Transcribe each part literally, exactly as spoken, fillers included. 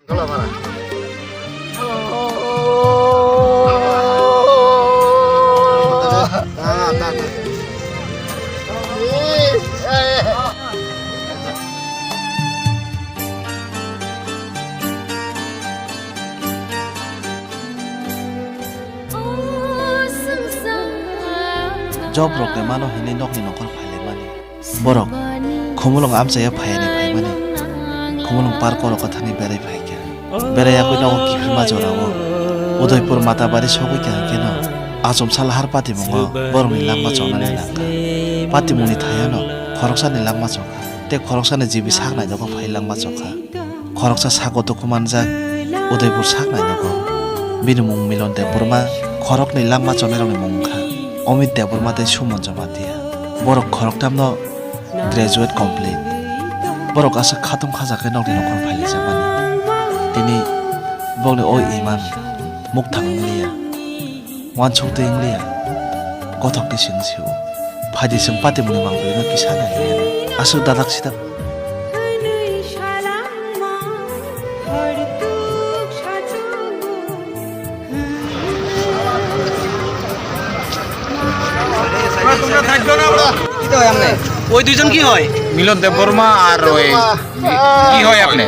Job rok de mano hinwi nokni nokol phailaimani. Borok khumulwng amchaya phaiani phaimani. Khumulwng park o rok thani berai phaikha. Berai yagwi nogo kiphilma jorao Udaipur Matabari sogwi kaham kheno achomsa lahar patimungo borokni langma chongnani nangkha. Patimungni thayano khoroksani langma chongkha tei khoroksani jibi sak nainogo phai langma chongkha. Khoroksa sago dukhu manjak Udaipur sak nainogo. Bini mung Milon Debbarma, khoroknwi langma chongnairokni mung wngkha Omit Debbarma tei Suman Jamatia. Borok khoroktamno graduate complete. Borok aswk khatung khajakhe nokni nokhorok phailaijak mani. Tini bokni o imang mukthang wngliya. Uansuk twi wngliya, kothok twi chwng sio. Phaidi chwng patimungni mangpili no kisa nai liya. Aswk dadak sidak. ওই দুইজন কি হয়? মিলন দেববর্মা আর ওই কি হয় আপনি?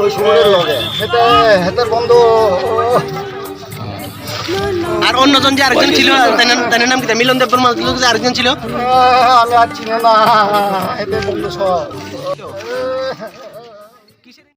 ওই সুমনের লগে। হেতে, হেতে বন্ধু। আর অন্যজন যে আরেকজন ছিল, তার নাম, তার নাম কি? মিলন দেববর্মা ছিল যে আরেকজন ছিল? আহ, আমি আর চিনি না। হেতে বন্ধু সব।